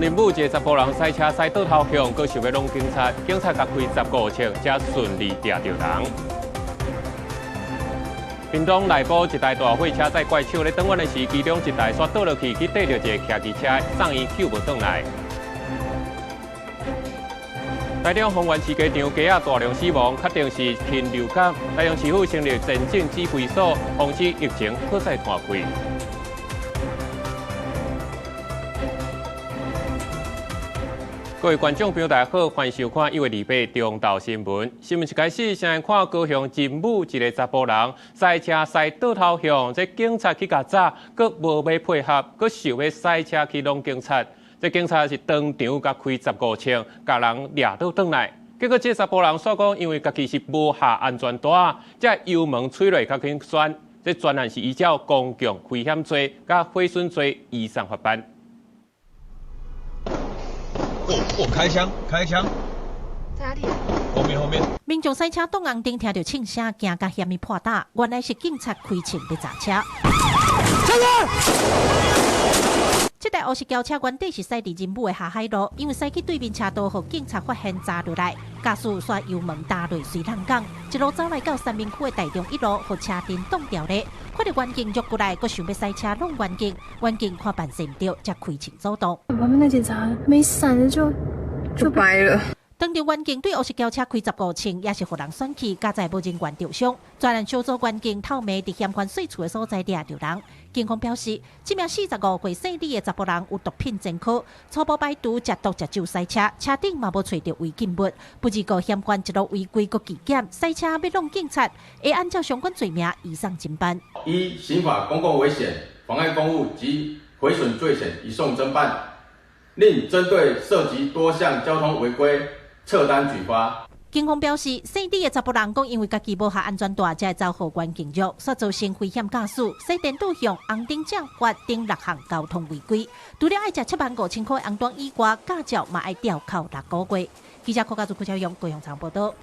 仁武一个查埔人驶车驶倒头向，阁想欲挵警察，警察共开十五枪，才顺利掠著人。屏东内埔一台大货车载怪手咧转弯的时，其中一台煞倒落去，去硩著一个骑机车，送医救无转来。台中丰原市鸡场鸡仔大量死亡，确定是禽流感。台中市府成立前进指挥所，防止疫情阁再湠开。各位观众朋友，大家好，欢迎收看1月28中昼新闻。新闻一开始，先来看高雄仁武一个查埔人驶车驶倒头向，这警察去共查，阁无欲配合，阁想欲驶车去挵警察。这警察是当场共开十五枪，共人掠倒转来。结果这查埔人煞讲，因为家己是无下安全带，才油门吹落较紧旋。这专案是依照公共危险罪佮毁损罪移送法办。我开枪，开枪！在哪里？后面，后面。民众驶车挡红灯，听著枪声，惊甲嫌伊破胆，原来是警察开枪欲砸车。这台乌色轿车原底是驶伫仁武的下海路，因为驶去对面车道，予警察发现砸落来，驾驶煞油门踏落随浪讲，一路走来到三民区的大中一路，予车阵挡牢咧。看著员警约过来，阁想欲驶车挵员警，员警看办势毋对，才开枪阻挡。旁边那警察没闪就掰了。当场员警对乌色轿车开十五枪，也是予人选去，佳哉无人员受伤。专案小组员警透暝伫嫌犯税厝的所在掠著人。警方表示，这名45岁姓李的查埔人有毒品前科，初步排除食毒食酒驶车，车顶嘛无揣著违禁物。不过嫌犯一路违规阁拒检，驶车欲挵警察，会按照相关罪名移送侦办。依刑法公共危险、妨碍公务及毁损罪嫌移送侦办，另针对涉及多项交通违规，撤单举发。警方表示，姓李的查埔人讲，因为家己无下安全带，才会遭予员警虐，煞造成危险驾驶，驶电拄向红灯正罚等六项交通违规。除了爱食7万5千块红单以外，驾照嘛爱吊扣6个月。记者柯家祖、柯超勇高雄场报道。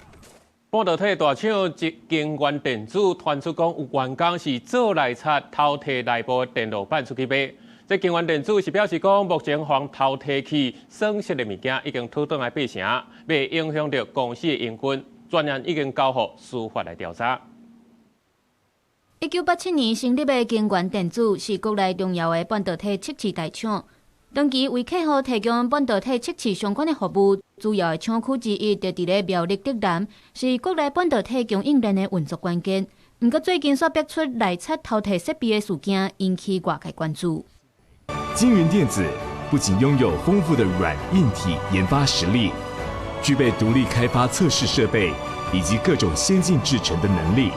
半导体大厂京元电子传出讲，有员工是做内贼偷提内部电路板出去卖。这京元电子是表示讲，目前予偷提去损失的物件已经讨转来八成，袂影响著公司的营运。专案已经交予司法来调查。1987年成立的京元电子是国内重要的半导体测试大厂，长期为客户提供半导体测试相关的服务。主要的厂区之一就伫咧苗栗竹南，是国内半导体供应链的运作关键。毋过最近煞爆出内贼偷提设备的事件，引起外界关注。京元电子不仅拥有丰富的软硬体研发实力，具备独立开发测试设备以及各种先进制程的能力，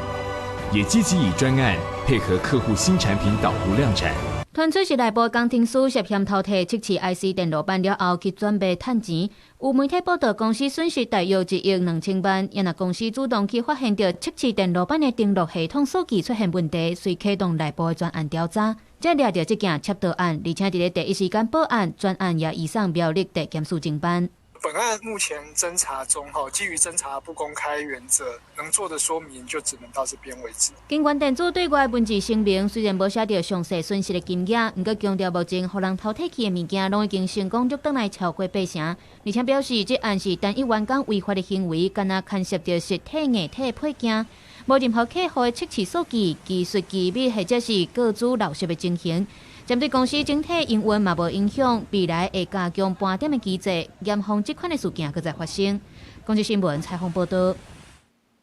也积极以专案配合客户新产品导入量产。传出是内部工程师涉嫌偷提测试 IC 电路板了后去转卖趁钱。有媒体报道，公司损失大约1亿2千万。也若公司主动去发现著测试电路板的登录系统数据出现问题，遂启动内部的专案调查，才掠著这件窃盗案，而且伫咧第一时间报案，专案也移送苗栗地检署侦办。本案目前侦查中，哈，基于侦查不公开原则，能做的说明就只能到这边为止。京元电子对外文字声明，虽然无写著详细损失的金额，毋过强调目前予人偷提去的物件，拢已经成功掠转来超过八成，而且表示这案是单一员工违法的行为，敢若牵涉著实体硬体配件，无任何客户的测试数据、技术机密或者是个资流失的情形。针对公司整体营运嘛无影响，未来会加强盘点的机制，严防这款的事件阁再发生。公视新闻采访报道。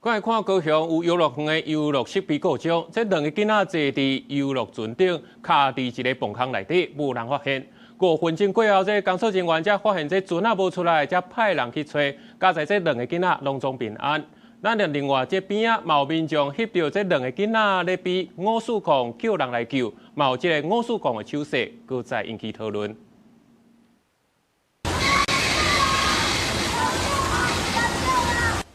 过来看高雄有游乐园的游乐设备故障，这两个囡仔坐伫游乐船顶，卡伫一个磅空内底，无人发现。5分钟过后，这工作人员才发现这船仔无出来，才派人去揣。佳哉这两个囡仔拢总平安。咱另外这边仔嘛有民众翕著这两个囡仔咧比五四空叫人来救，嘛有这个五四空的手势，阁再引起讨论。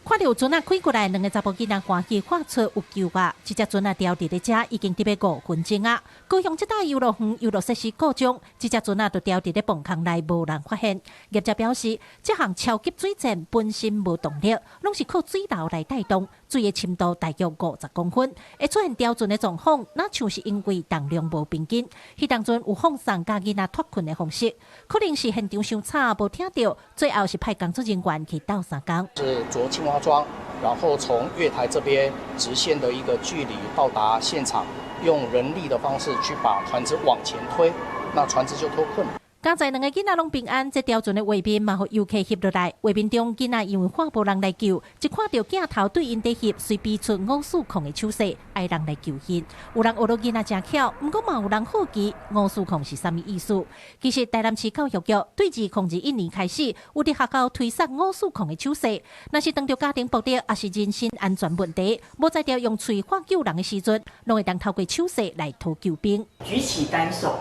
看看著船仔開過來，兩个查埔囡仔歡喜喊出有救啊！這隻船仔牢佇咧遮已經佇欲5分鐘啊！高雄這搭遊樂園遊樂設施故障，這隻船仔就牢佇咧磅空內無人發現。業者表示，這項超級水箭本身無動力，攏是靠水流來帶動，水的深度大約50公分，會出現牢船的狀況，若像是因為重量無平均。彼當陣有放送教囡仔脫困的方式，可能是現場傷吵無聽著，最後是派工作人員去鬥相共。是著青蛙裝，然後從月台這邊直線的一個距離到達現場，用人力的方式去把船隻往前推，那船隻就脫困。佳哉兩个囡仔攏平安，這牢船的畫面嘛，予遊客翕落來。畫面中囡仔因為看無人來救，一看著鏡頭對𪜶佇翕，隨比出五四空的手勢，哀人來救𪜶。有人學著囡仔誠巧，毋過嘛有人好奇五四空是啥物意思。其實台南市教育局對2021年開始，有佇學校推廣五四空的手勢。若是當著家庭暴力，抑是人身安全問題，無才調用喙喊救人的時陣，攏會當透過手勢來討救兵。舉起單手，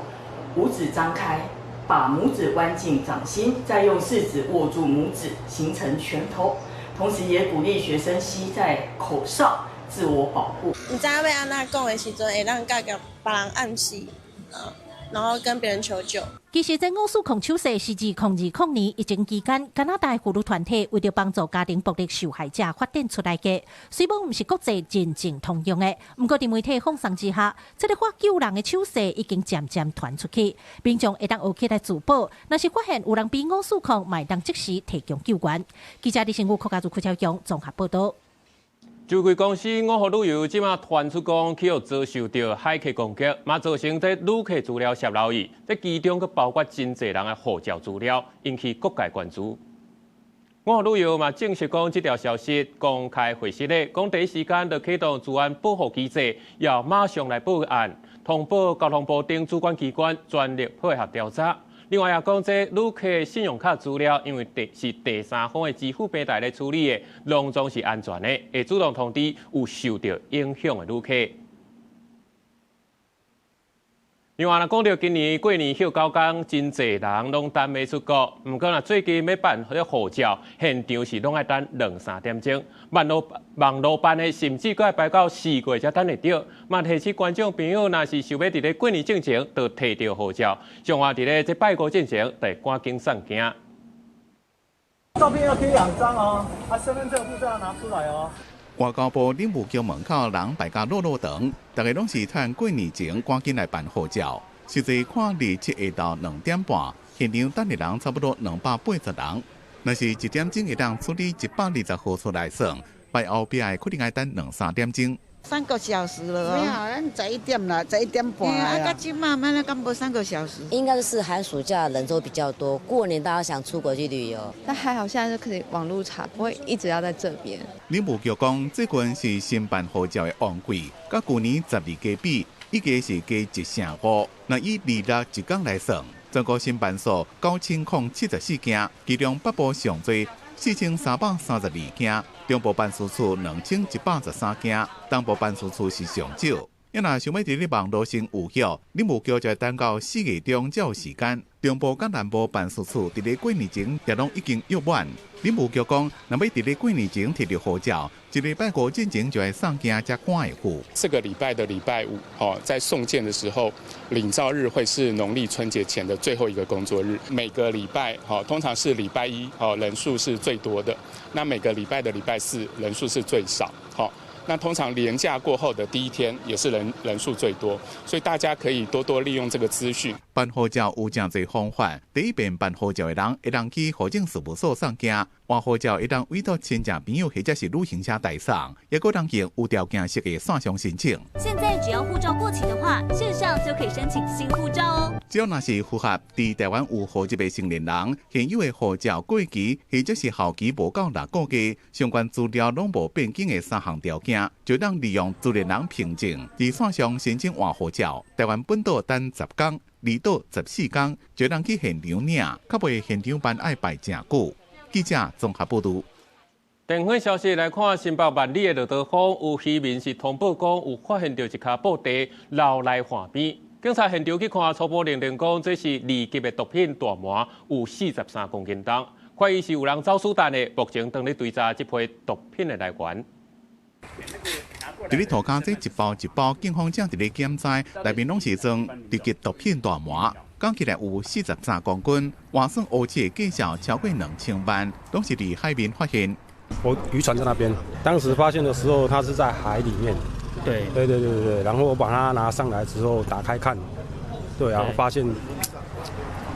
五指張開。把拇指彎進掌心，再用四指握住拇指，形成拳頭。同時，也鼓勵學生吸在口哨，自我保護。毋知欲按怎講的時陣，會當共別人暗示，然後跟別人求救。其實，這五四空手勢是2020年疫情期間，加拿大婦女團體為著幫助家庭暴力受害者發展出來的。雖罔毋是國際真正通用的，毋過佇媒體放送之下，這个喊救人的手勢已經漸漸傳出去，民眾會當學起來自保。若是發現有人比五四空，嘛會當即時提供救援。記者李成武、柯家祖、柯超強綜合報導。酒櫃公司五福旅遊這馬傳出講，去予遭受著駭客攻擊，嘛造成這旅客資料洩漏去，這其中閣包括真濟人的護照資料，引起各界關注。五福旅遊嘛證實講，這條消息公開核實的，講第一時間就啟動資安保護機制，要馬上來報案，通報交通部等主管機關全力配合調查。另外也講，這旅客信用卡資料，因為第三方的支付平台來處理的，攏總是安全的，會主動通知有受著影響的旅客。另外，若講著今年過年歇9天，真濟人攏等欲出國。毋過若最近欲辦彼个護照，現場是攏愛等兩三點鐘。網路辦的，甚至閣愛排到4月才等會著。嘛提醒觀眾朋友，若是想欲佇咧過年進前就提著護照，上話佇咧這拜五進前，就趕緊送件。照片要貼兩張哦，啊，身份證護照要拿出來哦。外交部領務局門口人排甲落落長，逐家攏是趁過年前趕緊來辦護照。實際看27下晝2點半，現場等的人差不多280人。若是1點鐘會當處理120號出來算，排後壁的可能愛等兩三點鐘。 3個小時了。沒有，咱11點啦，11點半。啊，到這馬慢了，敢無3個小時？應該是寒暑假人都比較多，過年大家想出國去旅遊。但還好，現在就可以網路查，不會一直要在這邊。領務局講，最近是申辦護照的旺季，佮舊年12家比，已經是加1成5。若以26一工來算，全國申辦數9074件，其中北部上濟4332件，中部辦事處2113件，東部辦事處是上少。你若想欲佇咧網路先預約，領務局就愛等到4月中才有時間。中部佮南部辦事處佇咧過年前也攏已經約滿。領務局講，若欲佇咧過年前提著護照，這禮拜五進前就愛送件才趕會赴。這個禮拜的禮拜五，哦，在送件的時候，領照日會是農曆春節前的最後一個工作日。每個禮拜，哦，通常是禮拜一，哦，人數是最多的。那每個禮拜的禮拜四人數是最少，好。那通常連假過後的第一天也是人數最多，所以大家可以多多利用這個資訊。辦護照有誠濟方法，第一遍辦護照的人會當去戶政事務所送件，換護照會當委託親戚朋友或者是旅行社代送，也閣通用有條件式的線上申請。現在只要護照過期的話，線上就可以申請新護照哦。只要若是符合佇台灣有戶籍的成年人，現有的護照過期或者是效期無夠6個月，相關資料攏無變更的三項條件，就當利用自然人憑證佇線上申請換護照。台灣本島等10天，離島14天，就當去現場領，較袂現場辦愛排誠久。記者綜合報導。電話消息來看，新北萬里的鹿桃鄉有漁民是通報講有發現著一跤布袋流來岸邊，警察現場去看，初步認定講這是2級的毒品大麻，有43公斤重。懷疑是有人走私單的，目前正咧追查這批毒品的來源。佇咧塗跤這一包一包，警方正佇咧檢查，內面攏是裝低級毒品大麻，講起來有43公斤，換算烏市的價值超過2000萬，攏是佇海面發現。我漁船在那邊，當時發現的時候，它是在海裡面。對對對對對，然後我把它拿上來之後，打開看，對，然後發現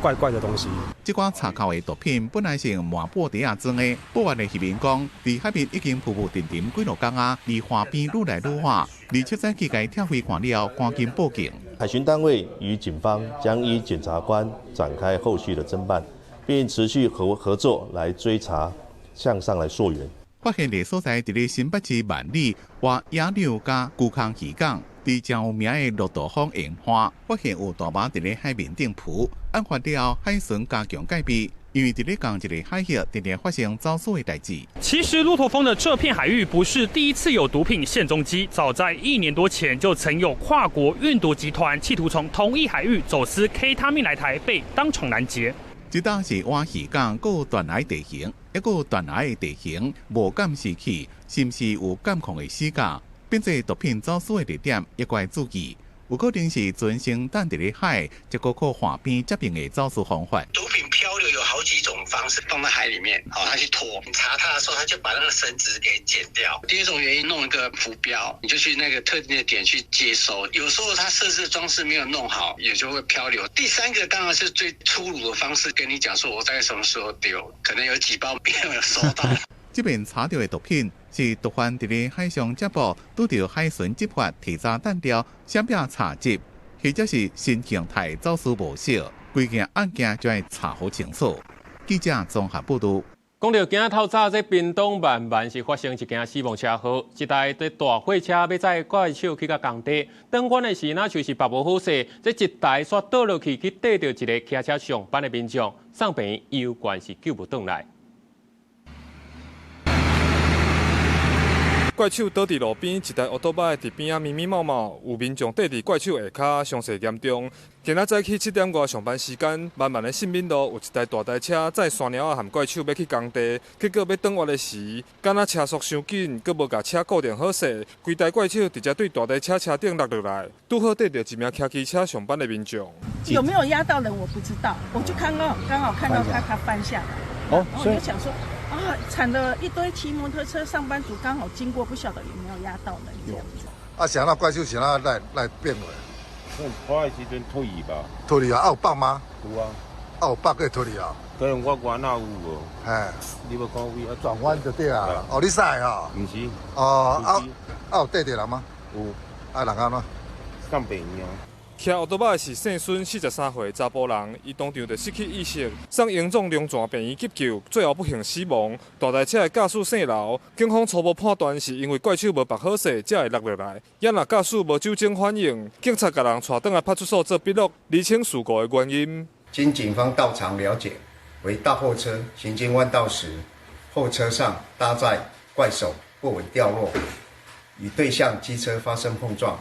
怪怪的東西。這寡查扣的毒品本來是用麻布袋仔裝的，報案的漁民講，佇海面已經浮浮沉沉幾落工啊，離岸邊愈來愈遠。27早去共拆開看了後，趕緊報警。海巡單位與警方將依檢察官展開後續的偵辦，並持續合作來追查，向上來溯源。發現的所在佇咧新北市萬里活野柳佮龜空漁港，佇誠有名的駱駝峰沿岸，發現有大麻佇咧海面頂浮。案發了後，海巡加強戒備，因為佇咧仝一个海域，定定發生走私的代誌。其實駱駝峰的這片海域不是第一次有毒品現蹤跡，早在1年多前就曾有跨國運毒集團企圖從同一海域走私 K 他命來台，被當場攔截。這當是挖漁港，閣有斷崖地形，一個斷崖的地形無監視器，是毋是有監控的死角？變做毒品走私的地點，也該注意。有可能是船先等佇咧海，才閣靠岸邊接應的走私方法。毒品漂流有好幾種方式，放在海裡面，好，他去拖。你查他的時候，他就把那個繩子給剪掉。第二種原因，弄一個浮標，你就去那個特定的點去接收。有時候他設置裝置沒有弄好，也就會漂流。第三個當然是最粗魯的方式，跟你講說我在什麼時候丟，可能有幾包沒有收到。這邊查著的毒品是毒販佇咧海上接捕，拄著海巡執法提早彈掉，閃避查緝，或者是新形態走私模式，規件案件就愛查好清楚。記者綜合報導。講到今仔透早，這屏東萬巒是發生一件死亡車禍，一台這大貨車欲載怪手去到工地，轉彎的時，若像是縛無好勢，這一台煞倒落去，去綴著一个騎車上班的民眾，送病院猶原是救無轉來。怪手倒佇路邊，一台烏托邦佇邊仔密密麻麻，有民眾綴佇怪手下跤，傷勢嚴重。今仔早起7點外上班時間，萬巒的信民路有一台大台車載山貓仔和怪手欲去工地，結果欲轉彎的時，敢若車速傷緊，閣無共車固定好勢，規台怪手直接對大台車車頂落落來，拄好綴著一名騎機車上班的民眾。有沒有壓到人我不知道，我就剛好看到他翻下來，哦，然後我就想說。啊，慘了！一堆騎摩托車上班族剛好經過，不曉得有沒有壓到人這樣子。啊，是按怎怪獸是按怎來變落？拖的時陣脫去吧。脫去啊？啊有綁嗎？有啊。啊有綁過脫去啊？可能我原來有無？嘿。你欲看位啊？轉彎就對啊。哦，你駛哦？毋是。哦，啊有綴著人嗎？有。啊，人按怎？送病院啊。騎烏托邦的是姓孫，43歲查埔人，伊當場就失去意識，送榮總龍泉病院急救，最後不幸死亡。大台車的駕駛姓劉，警方初步判斷是因為怪手無縛好勢，才會落落來。也若駕駛無酒精反應，警察共人帶轉來派出所做筆錄，釐清事故的原因。經警方到場了解，為大貨車行經彎道時，貨車上搭載怪手不穩掉落，與對向機車發生碰撞。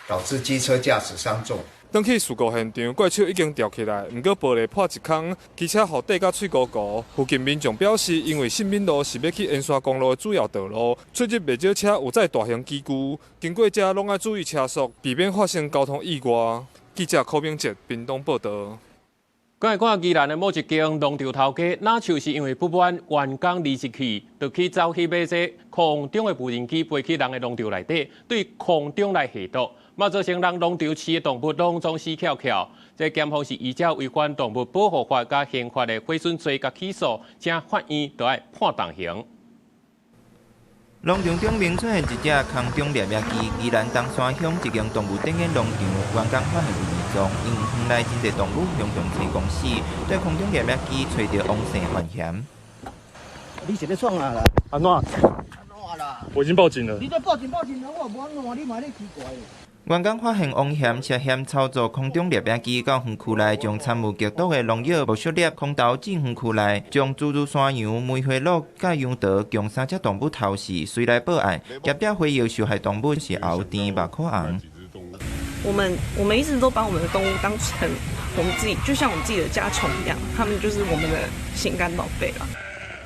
導致機車駕駛傷重。轉去事故現場，怪手已經吊起來，毋過玻璃破一空，機車予綴甲喙糊糊。附近民眾表示，因為信民路是欲去沿山公路的主要道路，出入袂少車有載大型機具，經過遮攏愛注意車速，避免發生交通意外。記者柯明哲屏東報導。過來看宜蘭的某一間農場頭家，若像是因為不滿員工離職去，就去走去買這空中的無人機飛去人的農場內底，對空中來下毒，嘛造成人農場飼的動物攏總死翹翹。這檢方是依照違反動物保護法佮刑法的毀損罪共起訴，請法院都愛判重刑。農場頂面出現一隻空中獵獵機，宜蘭東山鄉一間動物展演農場，員工發現有異狀，因園內真濟動物雄雄催公司，對空中獵獵機揣著王姓犯嫌。你是咧創啊啦？按怎？按怎啦？我已經報警了。你都報警報警了，我無按怎，你嘛咧奇怪。員工發現王嫌涉嫌操作空中獵獵機到園區內，將摻有劇毒的農藥木屑粒空投進園區內，將侏儒山羊、梅花鹿佮羊駝共三隻動物投死，隨來報案。業者回憶受害動物是喉甜、目眶紅。我們一直都把我們的動物當成我們自己，就像我們自己的家寵一樣，他們就是我們的心肝寶貝啦。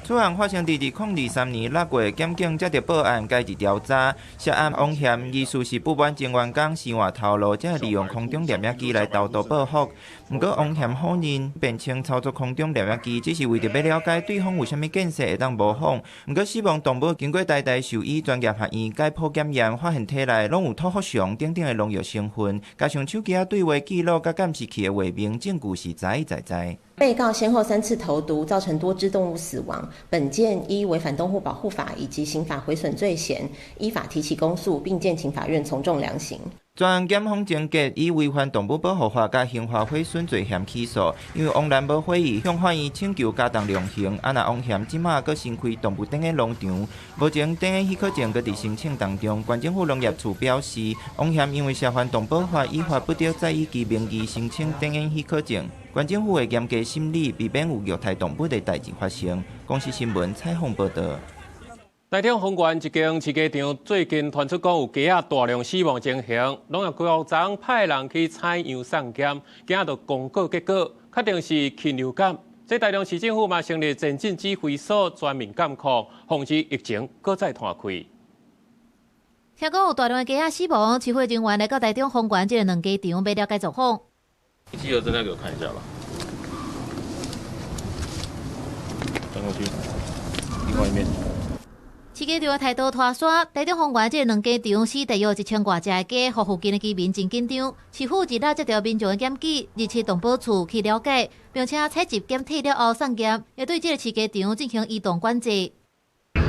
此案發生佇2023年6月，檢警接著報案，開始調查。涉案王嫌疑似是不滿前員工生活頭路，才會利用空中攝影機來投毒報復。毋過王嫌否認，辯稱操作空中攝影機只是為著欲了解對方有啥物見識會當模仿。毋過死亡動物經過台大獸醫專業學院解剖檢驗，發現體內攏有托福雄等等的農藥成分，加上手機仔對話記錄佮監視器的畫面，證據是實在在。被告先後3次投毒，造成多隻動物死亡。本件依違反動物保護法以及刑法毀損罪嫌，依法提起公訴，並建請法院從重量刑。全檢方偵結以違反動物保護法佮刑法毀損罪嫌起訴，因為王蘭無悔意向法院請求加重量刑。啊，若王嫌這馬閣新開動物轉養農場，目前轉養許可證閣佇申請當中。縣政府農業處表示，王嫌因為涉犯動保法，依法不得再以其名義申請轉養許可證。縣政府會嚴格審理，避免有虐待動物的代誌發生。公視新聞採訪報導。台中豐原一間飼雞場最近傳出講有雞仔大量死亡情形，農業局昨派人去採樣送檢，今仔就公告結果，確定是禽流感。這台中市政府嘛成立前進指揮所，全面監控，防止疫情閣再湠開。聽講有大量的雞仔死亡，市府人員來到台中豐原這个養雞場，欲了解狀況。記得正在給我看一下吧。轉過去，另外一面。飼雞場的態度拖沙，台中豐原這个養雞場死大約1000外隻的雞，予附近的居民真緊張。市府二日接著民眾的檢舉，27動保處去了解，並且採集檢體了後送檢，也對這个飼雞場進行移動管制。我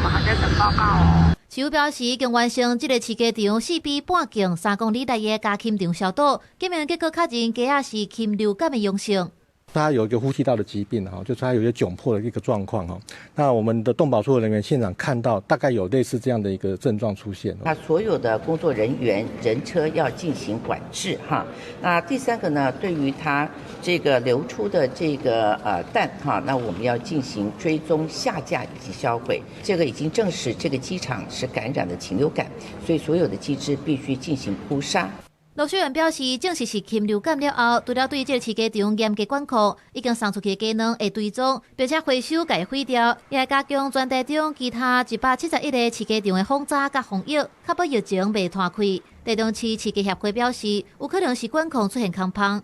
們還在等報告哦。市府表示，已經完成這个飼雞場四比半徑3公里內的家禽場消毒，檢驗結果確認雞仔是禽流感的陽性。他有一個呼吸道的疾病哈，就是他有一些窘迫的一個狀況哈。那我們的動保處的人員現場看到，大概有類似這樣的一個症狀出現。他所有的工作人員人車要進行管制哈。那第三個呢，對於他這個流出的這個蛋哈，那我們要進行追蹤下架以及銷毀。這個已經證實這個雞場是感染的禽流感，所以所有的雞隻必須進行撲殺。盧秀燕表示，證實是禽流感了後，除了對這个飼雞場嚴格管控，已經送出去的雞卵會追蹤，並且回收共毀掉，也會加強全台中其他171个飼雞場的訪查佮防疫，確保疫情袂湠開。台中市飼雞協會表示，有可能是管控出現空縫。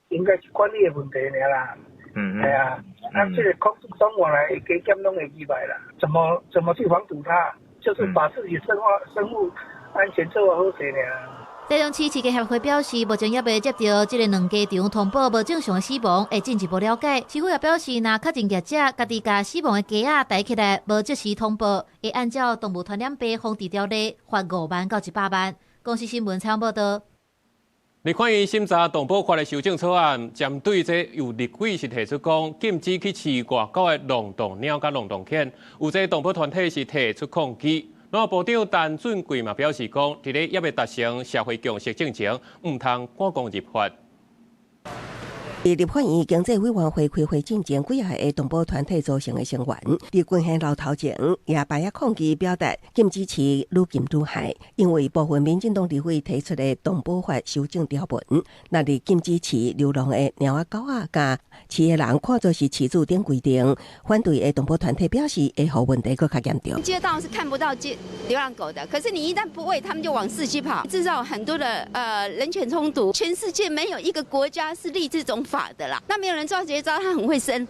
應該是管理的問題爾啦。係啊，啊，這个空中往來雞檢攏會意外啦。怎麼去防堵它？就是把自己生物安全做好勢爾。台中市飼雞協會表示，目前猶未接著這个養雞場通報無正常的死亡，會進一步了解。市府也表示，若確認業者家己共死亡的雞仔逮起來，無及時通報，會按照動物傳染病防治條例罰5萬到100萬。公視新聞採訪報導。立法院審查動保法的修正草案，針對這有立委是提出講禁止去飼外國的浪蕩貓佮浪蕩犬，有這動保團體是提出抗議。農業部長陳俊貴嘛表示講，佇咧猶未達成社會共識進前，毋通趕講立法。佇立法院經濟委員會開會進前，幾仔个動保團體組成的成員，佇權憲樓頭前舉牌仔抗議，表達禁止飼女禽女害，因為部分民進黨立委提出的動保法修正條文，若佇禁止飼流浪的貓仔狗仔，共飼的人看做是飼主等規定，反對的動保團體表示，會予問題閣較嚴重。街道是看不到街流浪狗的，可是你一旦不餵，他們就往市區跑，製造很多的人犬衝突。全世界沒有一個國家是立這種法的啦，那沒有人抓結紮，他很會生，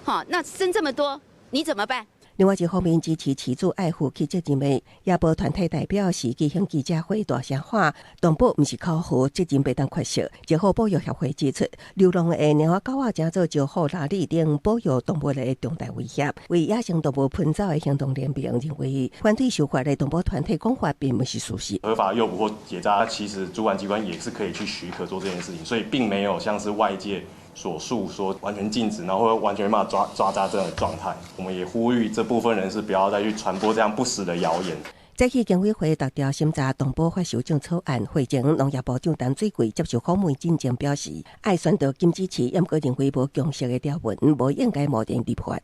好，那生這麼多，你怎麼辦？另外一方面，支持飼主愛負起責任的野保團體代表是舉行記者會，大聲喊：動保毋是口號，責任袂當缺席。石虎保育協會指出，流浪的貓仔狗仔誠做招呼拉力等保育動物的重大威脅。為野生動物噴走的行動聯盟認為，反對修法的動保團體講法並毋是事實。合法誘捕或結紮，其實主管機關也是可以去許可做這件事情，所以並沒有像是外界所述說完全禁止，然後完全沒辦法抓紮這樣的狀態。我們也呼籲這部分人士不要再去傳播這樣不實的謠言。早起檢委會逐條審查動保法修正草案，會前農業部長陳水貴接受訪問進前表示，愛宣導禁止飼，毋過認為無共識的條文，無應該貿然立法。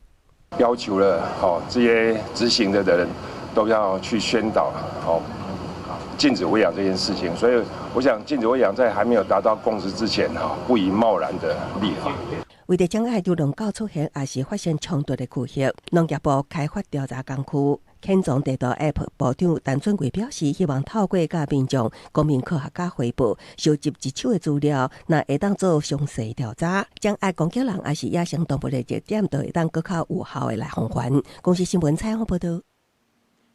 要求了，這些執行的人都要去宣導，禁止餵養這件事情。所以，我想禁止餵養在還沒有達到共識之前，不宜貿然的立法。為著阻礙流浪狗出現抑是發生衝突的區域，農業部開發調查工具。犬蹤地圖 App 部長陳俊貴表示，希望透過佮民眾、公民科學家匯報，收集一手的資料，若會當做詳細調查，將愛攻擊人抑是野生動物的熱點，就會當閣較有效的來防範。公視新聞採訪報導。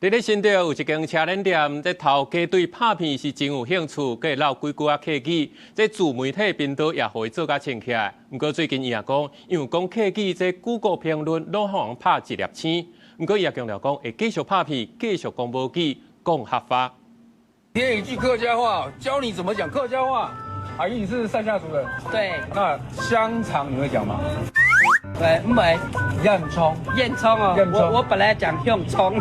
佇咧新竹有一間車輪店，這頭家對拍片是真有興趣，閣會落幾句仔客語，這自媒體頻道也予伊做甲清起來。毋過最近伊也講，因為講客語，這 Google 評論攏予人拍一粒星。毋過伊也強調講，會繼續拍片，繼續講母語，講客話。聽一句客家話，教你怎麼講客家話。阿姨，你是賽夏族人？對。那香腸你會講嗎？對，唔會。煙囪，煙囪哦，我本來講香腸。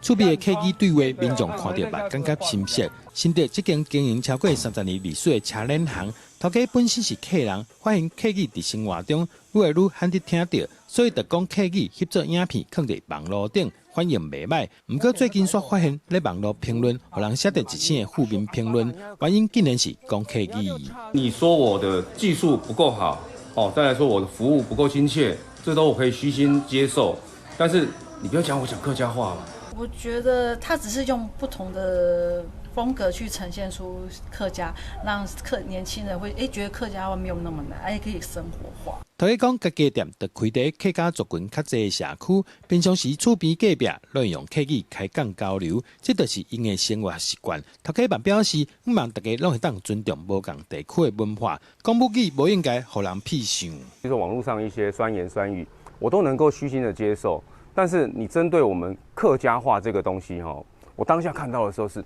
趣味的客語對話，民眾看著嘛感覺親切。新竹這間經營超過30年歷史的車輪行，頭家本身是客人，發現客語佇生活中愈來愈罕得聽著，所以就講客語翕做影片，囥佇網路頂，反應袂䆀。毋過最近煞發現咧網路評論，予人寫著一星的負面評論，原因竟然是講客語。你說我的技術不夠好，哦，再來說我的服務不夠親切，這都我可以虛心接受。但是你不要講我講客家話嘛。我覺得他只是用不同的風格去呈現出客家，讓客年輕人會覺得客家話沒有那麼難，而且可以生活化。頭家講，家己店就開佇客家族群較濟的社區，平常時厝邊隔壁攏用客語開講交流，這就是𪜶的生活習慣。頭家嘛表示，向望大家攏會當尊重無仝地區的文化，講母語無應該予人恥笑。其實網路上一些酸言酸語，我都能夠虛心的接受。但是你針對我們客家話這個東西，哈，我當下看到的時候是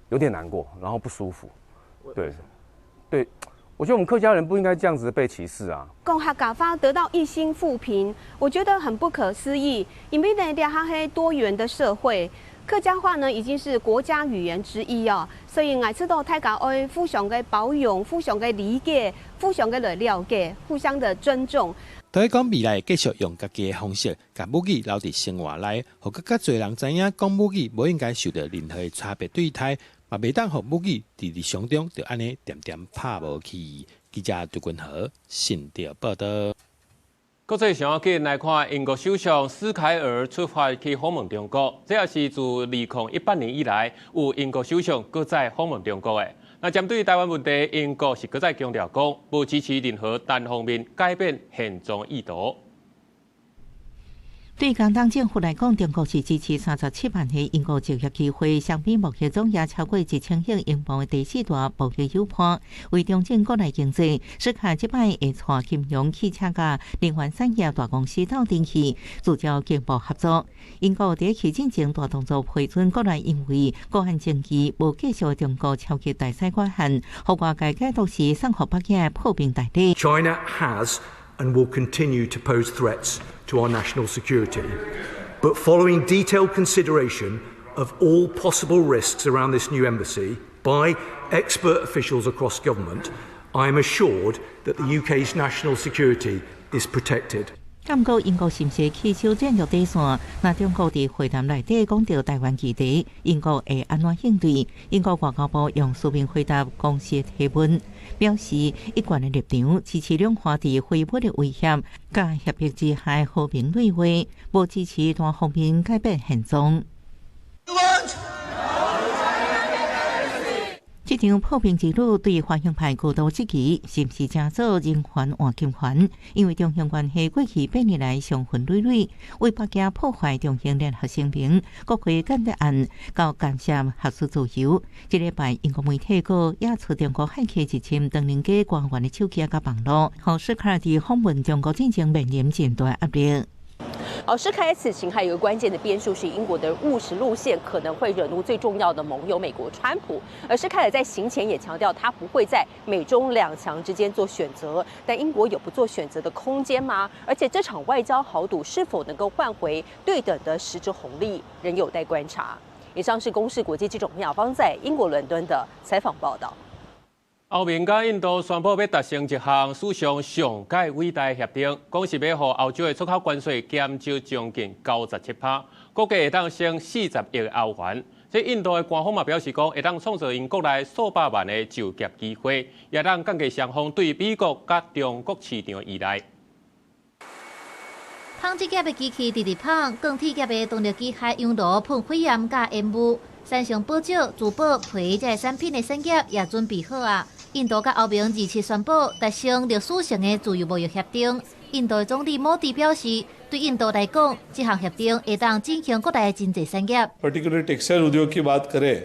有點難過，然後不舒服。對，對，我覺得我們客家人不應該這樣子被歧視啊。講客家話得到一星負評，我覺得很不可思議。因為呢，這哈多元的社會，客家話呢已經是國家語言之一哦，所以𠊎知道大家愛互相的包容、互相的理解、互相的來了解、互相的尊重。頭家講未來繼續用家己的方式，共母語留佇生活內，予閣較濟人知影講母語無應該受著任何差別對待，嘛袂當予母語佇日常中就按呢恬恬拍無去。記者杜君和新竹報導。國際上要緊來看，英國首相施凱爾出發去訪問中國，這也是自2018年以來有英國首相閣再訪問中國的。那針對台灣問題，英國是閣再強調講，無支持任何單方面改變現狀意圖。對工黨政府來講，中國是支持37萬個英國就業機會，相比貿易總額超過1000億英鎊的第四大貿易夥伴，為重振國內經濟，施凱爾這擺會帶金融、汽車佮能源產業大公司鬥陣去，聚焦經貿合作。英國佇去進前大動作批准國內因為國安爭議無繼續中國超級大使館限，予外界解讀是送予北京的破冰大禮。 China has and will continue to pose threats to our national security. But following detailed consideration of all possible risks around this new embassy by expert officials across government, I am assured that the UK's national security is protected. 毋過英國是毋是恪守戰略底線？若中國佇會談內底講著台灣議題，英國會按怎應對？英國外交部用書面回答公視提問，表示一貫的立場支持兩岸佇非武力威脅佮協力之下和平對話，無支持單方面改變現狀。We want. 這場破冰之旅對華興派高度質疑，是毋是成做人權換金權？因為中興關係過去8年來傷痕累累，為北京破壞中興聯合聲明、國會間諜案、到干涉學術自由。這禮拜英國媒體閣揭出中國駭客入侵唐寧街官員的手機佮網路，予施凱爾佇訪問中國進前面臨真大壓力。好，施凱爾此行還有一個關鍵的變數是英國的務實路線可能會惹怒最重要的盟友美國川普。而施凱爾在行前也強調，他不會在美中兩強之間做選擇。但英國有不做選擇的空間嗎？而且這場外交豪賭是否能夠換回對等的實質紅利，仍有待觀察。以上是公視國際記者妙芳在英國倫敦的採訪報道。歐盟佮印度宣布欲達成一項史上上蓋偉大協定，講是欲予歐洲的出口關稅減少將近97%，估計會當省40億歐元。這印度的官方嘛表示講，會當創造𪜶國內數百萬的就業機會，也當降低雙方對美國佮中國市場的依賴。紡織業的機器直直紡，鋼鐵業的動力機械熔爐噴火焰佮煙霧，三星寶石、珠寶、皮這產品的產業也準備好啊。印度佮歐盟27宣布達成歷史性的自由貿易協定。印度的總理莫迪表示，對印度來講，這項協定會當振興國內的真濟產業。 Particular textile उद्योग की बात करें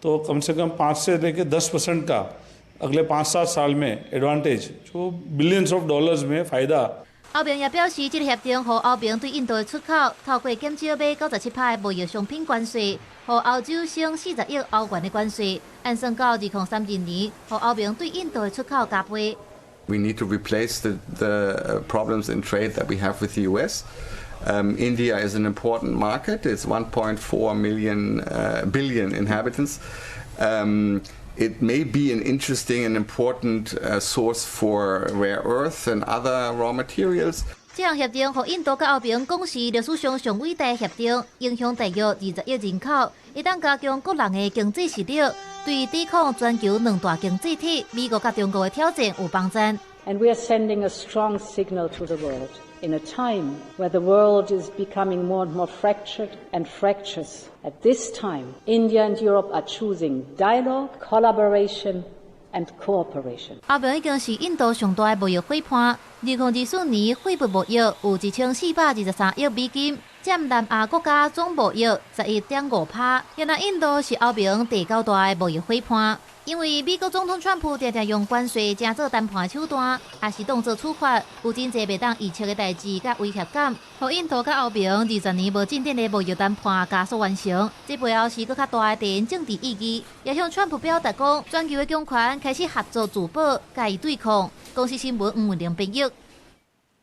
तो कम से कम 5 से लेकर 10% का अगले 5-7 साल में एडवांटेज, जो billions of dollars में फायदा。歐盟也表示，這個協定予歐盟對印度的出口透過減少買97%的貿易商品關稅，予歐洲省40億歐元的關稅。按算到2032年，予歐盟對印度的出口加倍。 We need to replace the problems in trade that we have with the US. India is an important market. It's 1.4 billion inhabitants. It may be an interesting and important source for rare earths and other raw materials. 這項協定予印度佮歐盟講是歷史上上偉大的協定，影響大約20億人口，會當加強各人的經濟實力，對抵抗全球兩大經濟體美國佮中國的挑戰有幫助。 And we are sending a strong signal to the world in a time where the world is becoming more and more fractured and fractious. At this time, India and Europe are choosing dialogue, collaboration and cooperation. 歐盟已經是印度上大的貿易夥伴。2024年貨物貿易有1423億美金，佔南亞國家總貿易11.5%。原來印度是歐盟第九大的貿易夥伴。因為美國總統川普定定用關稅成做談判手段，也是當做處罰，有真濟袂當預測的代誌佮威脅感，予印度佮歐盟20年無進展的貿易談判加速完成。這背後是閣較大的地緣政治意義，也向川普表達講，全球的強權開始合作自保，共伊對抗。公視新聞吳文玲編譯。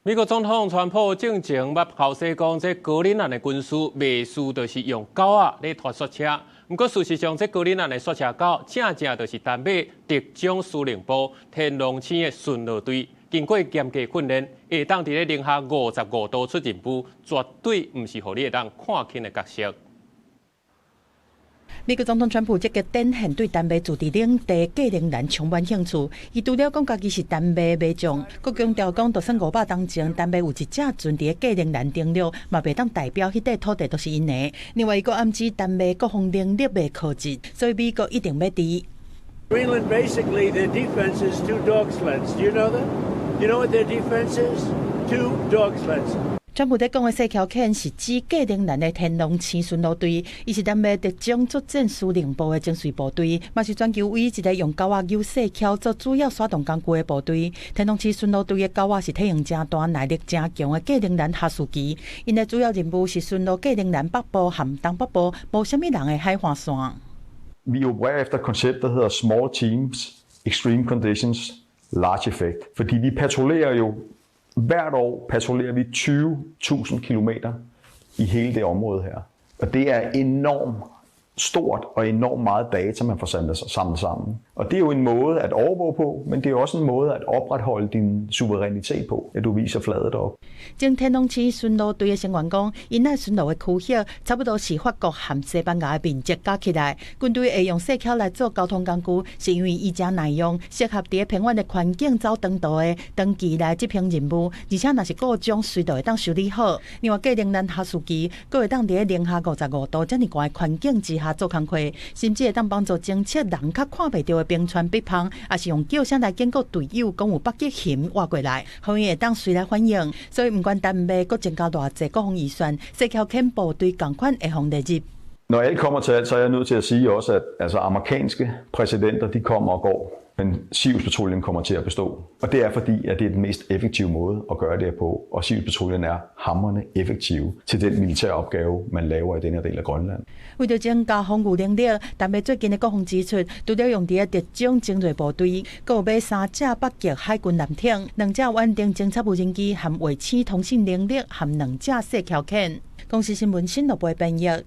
美國總統川普進前捌剾洗講，這格陵蘭的軍事袂輸就是用狗仔咧拖雪車。毋過事實上，這格陵蘭的雪車狗正正就是丹麥特種司令部天狼星的巡邏隊，經過嚴格訓練，會當佇咧零下55度出任務，絕對毋是予你會當看輕的角色。美國總統川普積極展現對丹麥駐佇領地格陵蘭充滿興趣。伊除了講家己是丹麥馬將，閣強調講，就算500冬前，丹麥有一隻船佇格陵蘭登陸，嘛袂當代表彼塊土地都是𪜶的。另外，伊閣暗指丹麥國防能力袂可及，所以美國一定欲佇。 Greenland, basically, their defense is two dog sleds. Do you know that? Do you know what their defense is? Two dog sleds. 川普佇講的雪橇犬是指格陵蘭的天狼星巡邏隊，伊是丹麥特種作戰司令部的精銳部隊，嘛是全球唯一一个用狗仔搝雪橇做主要徙動工具的部隊。天狼星巡邏隊的狗仔是體型誠大、耐力誠強的格陵蘭哈士奇，𪜶的主要任務是巡邏格陵蘭北部和東北部無啥物人的海岸線。 Vi opererer efter et koncept, der hedder small teams, extreme conditions, large effect. Fordi vi patruljerer jo hvert år patruljerer vi 20.000 kilometer i hele det område her. Og det er enormt stort og enormt meget data, man får samlet sammen. Og det er jo en måde at overvåge på, men det er også en måde at opretholde din suverænitet på, at du viser flaget derop. 前天狼星巡邏隊的成員講，𪜶愛巡邏的區域差不多是法國和西班牙的面積加起來。軍隊會用雪橇來做交通工具，是因為伊誠耐用，適合佇偏遠的環境走長途的長期來執行任務，而且若是故障，隨時會當修理好。另外，格陵蘭哈士奇閣會當佇零下55度遮爾寒的環境之下做工課，甚至會當幫助偵測人較看袂著的冰川壁縫，抑是用叫聲來警告隊友，講有北極熊倚過來，予𪜶會當隨來反應。所以，毋管丹麥閣增加偌濟國防預算，雪橇犬部隊仝款會予列入。 Når alt kommer til alt, så er jeg nødt til at sige også, at altså, amerikanske præsidenter, de kommer og går, men Sirius-patruljen kommer til at bestå. Og det er fordi, at det er den mest effektive måde at gøre det her på, og Sirius-patruljen er hamrende effektiv til den militære opgave, man laver i den her del af Grønland. 為著增加防禦能力，丹麥最近的國防支出，除了用佇個特種精銳部隊，閣有買三隻北極海軍艦艇、兩隻遠程偵察無人機和衛星通信能力，和兩隻雪橇犬。公視新聞新羅播編譯。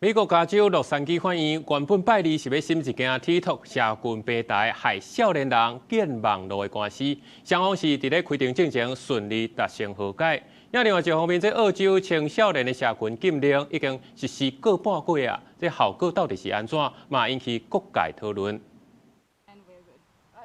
美國加州洛杉磯法院原本拜二是欲審一件 TikTok 社群平台害少年人建網路的官司，雙方是佇咧開庭進前順利達成和解。另外一方面，這澳洲青少年的社群禁令已經實施個半月啊，這效果到底是按怎？嘛引起各界討論。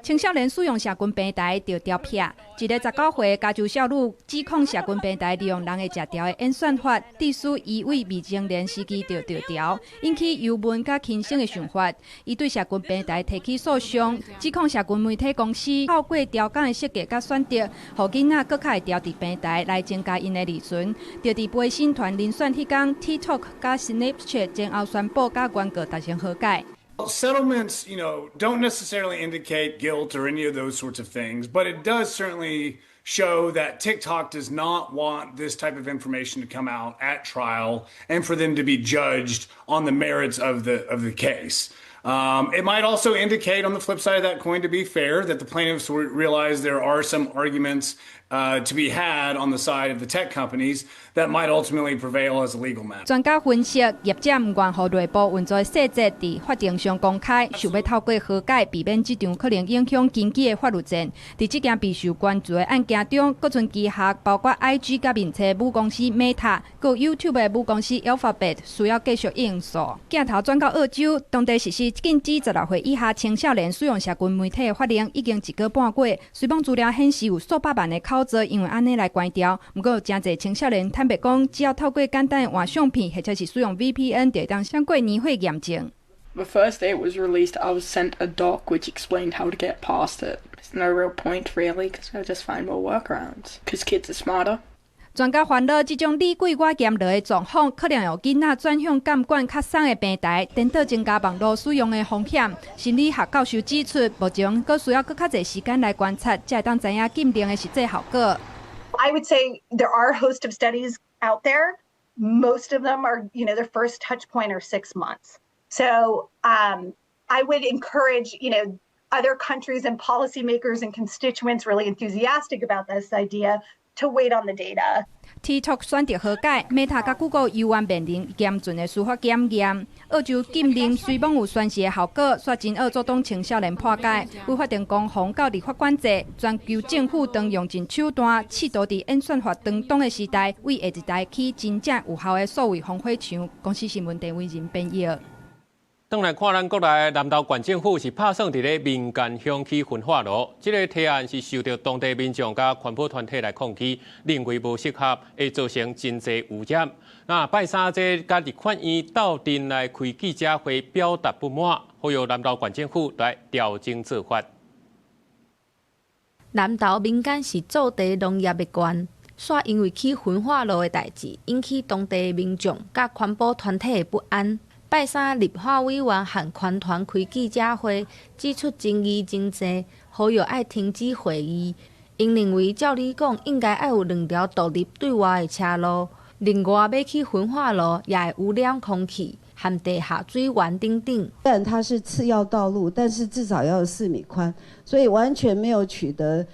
青少年使用社群平台著著劈，一个19歲加州少女指控社群平台利用人會食著的演算法，致使伊對未成年時期著著調，引起憂悶佮輕生的想法。伊對社群平台提起訴訟，指控社群媒體公司透過調工的設計佮選擇，予囡仔閣較會著佇平台來增加𪜶的利潤。著佇陪審團遴選彼工，TikTok 佮 Snapchat 前後宣布佮原告達成和解。 Settlements don't necessarily indicate guilt or any of those sorts of things, but it does certainly show that TikTok does not want this type of information to come out at trial and for them to be judged on the merits of the case. It might also indicate, on the flip side of that coin, to be fair, that the plaintiffs realize there are some arguments to be had on the side of the tech companies that might ultimately prevail as a legal matter. 專家分析，業者毋願予內部運作細節佇法庭上公開，想欲透過和解避免這場可能影響經濟的法律戰。佇這件備受關注的案件中，閣賰旗下包括 IG 佮面冊母公司 Meta，閣 YouTube 的母公司 Alphabet 需要繼續應訴。鏡頭轉到澳洲，當地實施禁止16歲以下青少年使用社群媒體的法令已經一個半月。雖罔資料顯示有數百萬的口座因為按呢來關掉，毋過有誠濟青少年坦白講，只要透過簡單的換相片或者是使用 VPN，就會當閃過年歲驗證。 The first day it was released, I was sent a doc which explained how to get past it. There's no real point really, because I just find more workarounds. Because kids are smarter. 專家煩惱，這種你貴我嚴落的狀況，可能予囡仔轉向監管較鬆的平台，顛倒增加網路使用的風險。心理學教授指出，目前閣需要閣較濟時間來觀察，才會當知影禁令的實際效果。 I would say there are a host of studies out there. Most of them are their first touch point are 6 months. So I would encourage other countries and policymakers and constituents really enthusiastic about this idea to wait on the data. TikTok 選擇和解，Meta 佮 Google 猶原面臨嚴峻的司法檢驗。澳洲禁令雖罔有宣示的效果，卻真惡阻擋青少年破解。為法定攻防到立法管制，全球政府當用盡手段，試圖佇演算法當擋的時代，為下一代起真正有效的數位防火牆。公視新聞鄭偉仁編譯。轉來看咱國內南投縣政府是拍算佇咧民間鄉起焚化爐，這个提案是受著當地民眾佮環保團體來抗議，認為無適合，會造成真濟污染。那拜三這佮立法院鬥陣來開記者會表達不滿，呼籲南投縣政府來調整做法。南投民間是做地農業的縣，煞因為起焚化爐的代誌，引起當地民眾佮環保團體的不安。拜三，立法委員和環團開記者會，指出爭議真濟，呼籲愛停止會議。𪜶認為，照理講應該愛有兩條獨立對外的車路，另外欲起焚化爐也會污染空氣和地下水源等等。雖然它是次要道路，但是至少要有4米寬，所以完全沒有取得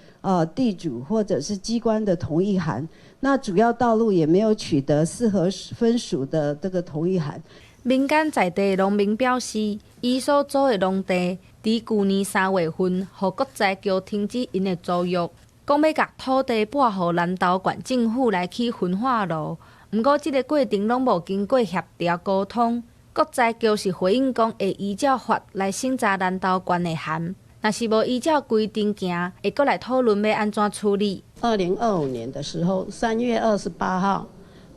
地主或者是機關的同意函。那主要道路也沒有取得四合分署的這個同意函。民間在地農民表示，伊所租的農地，佇舊年3月份，予國財局停止𪜶的租約，講欲共土地撥予南投縣政府來起焚化爐。毋過，這个過程攏無經過協調溝通。國財局是回應講，會依照法來審查南投縣的函，若是無依照規定行，會閣來討論欲按怎處理。2025年的時候，3月28號。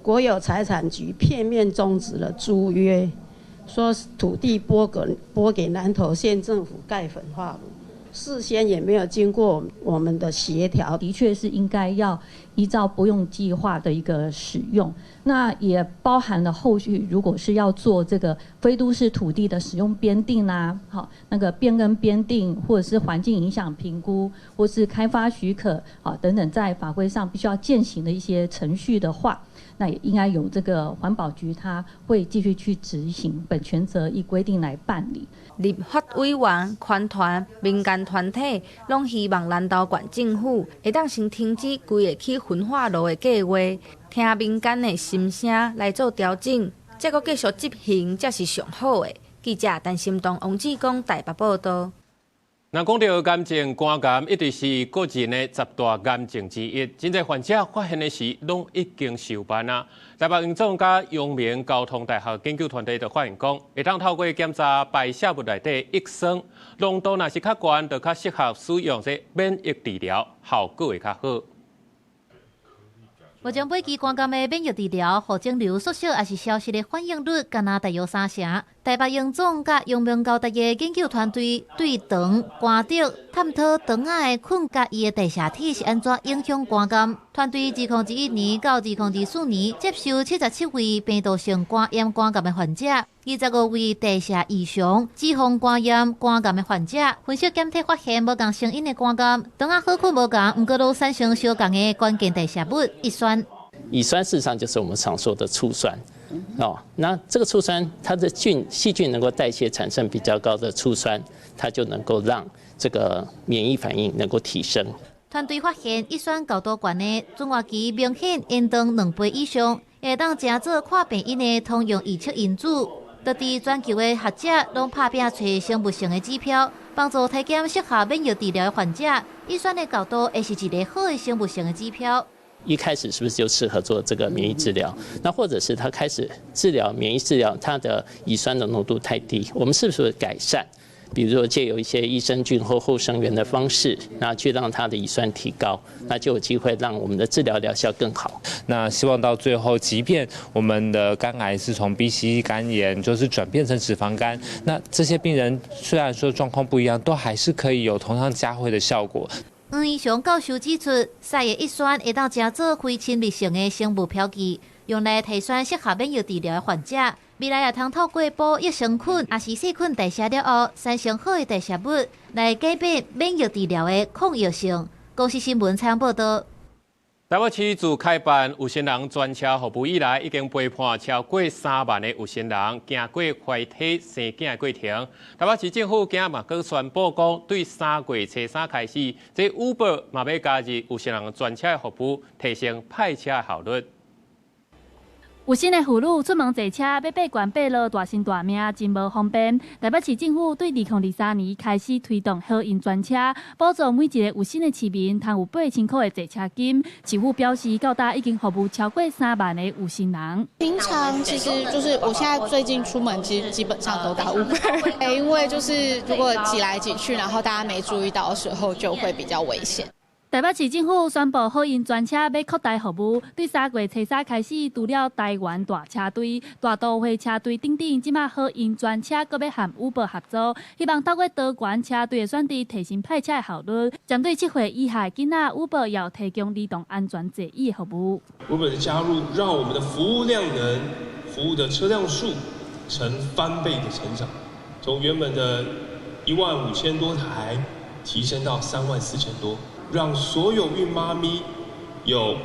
國有財產局片面終止了租約，說土地撥給南投縣政府蓋焚化爐，事先也沒有經過我們的協調。的確是應該要依照撥用計劃的一個使用，那也包含了後續如果是要做這個非都市土地的使用編定啊，好，那個變更編定，或者是環境影響評估，或是開發許可啊等等，在法規上必須要踐行的一些程序的話。那也應該由這個環保局，他會繼續去執行本權責依規定來辦理。立法委員、環團、民間團體攏希望南投縣政府會當先停止規个起焚化爐的計劃，聽民間的心聲來做調整，再閣繼續執行，才是上好的。記者陳心東、王志剛台北報導。若講到癌症，肝癌一直是國人的十大癌症之一。真濟患者發現的時，攏已經收班啊。台北榮總佮陽明交通大學研究團隊就發現講，會當透過檢查排泄物內底乙酸濃度，若是較懸，就較適合使用這免疫治療，效果會較好。目前尾期肝癌的免疫治療，予腫瘤縮小抑是消失的反應率，干焦大約三成。台北榮總佮陽明交大的研究團隊對腸、肝得探討腸仔的菌佮伊的代謝體是按怎影響肝癌。團隊2021年到2024年接受77位病毒性肝炎肝癌的患者，25位代謝異常、脂肪肝炎肝癌的患者，分析檢體發現無仝成因的肝癌，腸仔好菌無仝，毋過攏產生相仝的關鍵代謝物乙酸。乙酸事實上就是我們常說的醋酸，哦，那這個醋酸，它的菌細菌能夠代謝產生比較高的醋酸，它就能夠讓這個免疫反應能夠提升。團隊發現乙酸高度懸的轉活期明顯延長2倍以上，會當成做看病因的通用預測因子。就佇全球的學者攏拍拚揣生物性的指標，幫助篩檢適合免疫治療的患者。乙酸的高度會是一个好的生物性的指標。一開始是不是就適合做這個免疫治療？那或者是他開始治療免疫治療，他的乙酸的濃度太低，我們是不是改善？比如說借由一些益生菌或後生元的方式，那去讓它的乙酸提高，那就有機會讓我們的治療療效更好。那希望到最後，即便我們的肝癌是從 B、C 肝炎，就是轉變成脂肪肝，那這些病人雖然說狀況不一樣，都還是可以有同樣嘉惠的效果。黃怡雄教授指出，屎的乙酸會當成做非侵入性的生物標記，用來篩選適合免疫治療的患者。未來也通透過補益生菌，抑是細菌代謝了後產生好的代謝物，來改變免疫治療的抗藥性。公視新聞採訪報導。台北市自開辦有身人專車服務以來，已經陪伴超過3萬个有身人行過懷胎生囝的過程。台北市政府今仔嘛閣宣布講，對3月初3開始，這 Uber 嘛欲加入有身人專車的服務，提升派車的效率。有身的婦女出門坐車，欲爬懸爬落，大身大命真無方便。台北市政府對2023年開始推動好運專車，補助每一個有身的市民，通有8000箍的坐車金。市府表示，到今已經服務超過3萬個有身人。平常其實就是我現在最近出門，其實基本上都搭 Uber，因為就是如果擠來擠去，然後大家沒注意到的時候，就會比較危險。台北市政府宣布好運專車欲擴大服務，對3月初3開始，除了台元大車隊、大都會車隊等等，這馬好運專車閣欲和 Uber 合作，希望透過多元車隊的選擇，提升派車的效率。針對7歲以下囡仔，Uber 也有提供兒童安全座椅的服務。 Uber 的加入，讓我們的服務量能、服務的車輛數成翻倍的成長，從原本的1.5萬多台提升到3.4萬多。讓所有孕媽咪有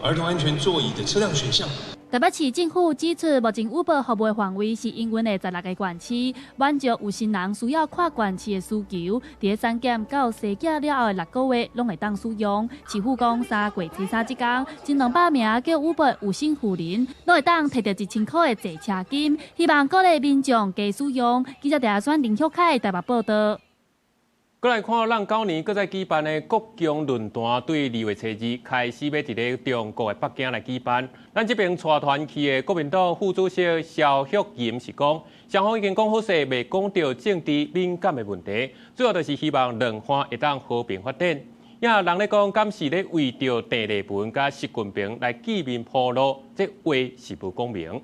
兒童安全座椅的車輛選項。台北市政府指出，目前 Uber 服務範圍是營運的16個縣市，滿足有身人需要跨縣市的需求。佇產檢到生囝了後的6個月，攏會當使用。市府講，3月初3這工，前200名叫 Uber 有身婦人，攏會當提著1000箍的坐車金，希望鼓勵民眾加使用。記者鄭選林旭凱台北報導。閣來看，咱九年閣再舉辦的國共論壇，對2月初2開始欲佇咧中國的北京來舉辦。咱這邊帶團去的國民黨副主席蕭旭吟是講，雙方已經講好勢，袂講著政治敏感的問題，主要就是希望兩岸會當和平發展。也有人咧講，敢是咧為著鄭麗文佮習近平來見面鋪路，這話是無講明。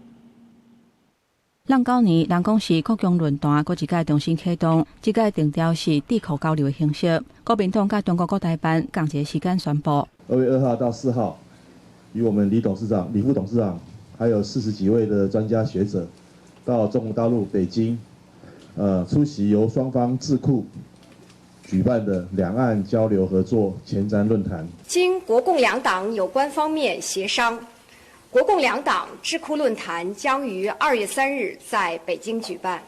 咱九年，人講是國共論壇，閣一擺重新啟動，這擺定調是智庫交流的形式。國民黨佮中國國台辦仝一个時間宣布。2月2號到4號，與我們李董事長、李副董事長，還有40幾位的專家學者，到中國大陸北京，出席由雙方智庫舉辦的兩岸交流合作前瞻論壇。經國共兩黨有關方面協商，國共兩黨智庫論壇將於2月3日在北京舉辦。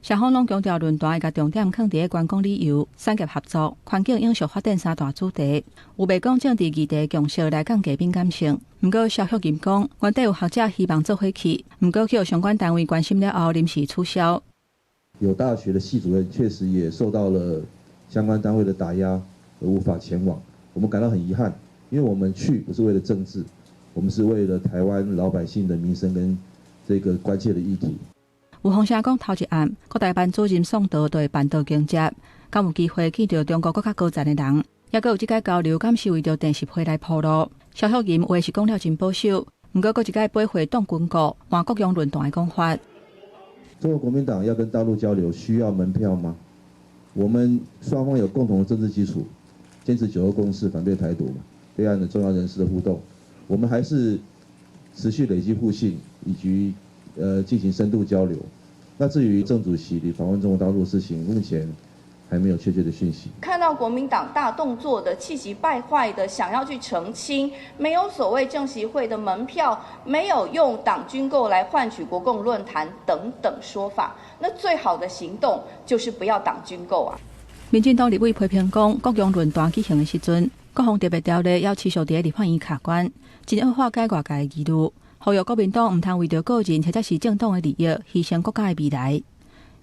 雙方攏強調論壇會共重點放佇咧觀光旅遊、產業合作、環境永續發展三大主題，有袂講政治議題共識來降低敏感性。毋過蕭旭吟講，原底有學者希望做伙去，毋過去予相關單位關心了後，臨時取消。有大學的系主任確實也受到了相關單位的打壓而無法前往，我們感到很遺憾，因為我們去不是為了政治，我們是為了台灣老百姓的民生跟這個關切的議題。有風聲講，頭一暗，國台辦主任宋濤對辦桌迎接，敢有機會見著中國閣較高層的人，抑閣有這個交流，敢是為著電習會來鋪路？蕭旭吟話是講了真保守，毋過閣一擺背回擋軍購、換國共論壇的講法。中國國民黨要跟大陸交流，需要門票嗎？我們雙方有共同的政治基礎，堅持九二共識，反對台獨嘛，對岸的重要人士的互動，我們還是持續累積互信，以及進行深度交流。那至於鄭主席訪問中國大陸的事情，目前還沒有確切的訊息。看到國民黨大動作的氣急敗壞的想要去澄清，沒有所謂政協會的門票，沒有用黨軍購來換取國共論壇等等說法。那最好的行動就是不要黨軍購啊！民進黨立委批評講，國共論壇舉行的時陣，國防特別條例猶持續佇立法院卡關，真惡化解外界的疑慮。呼籲國民黨毋通為著個人或者是政黨的利益，犧牲國家的未來。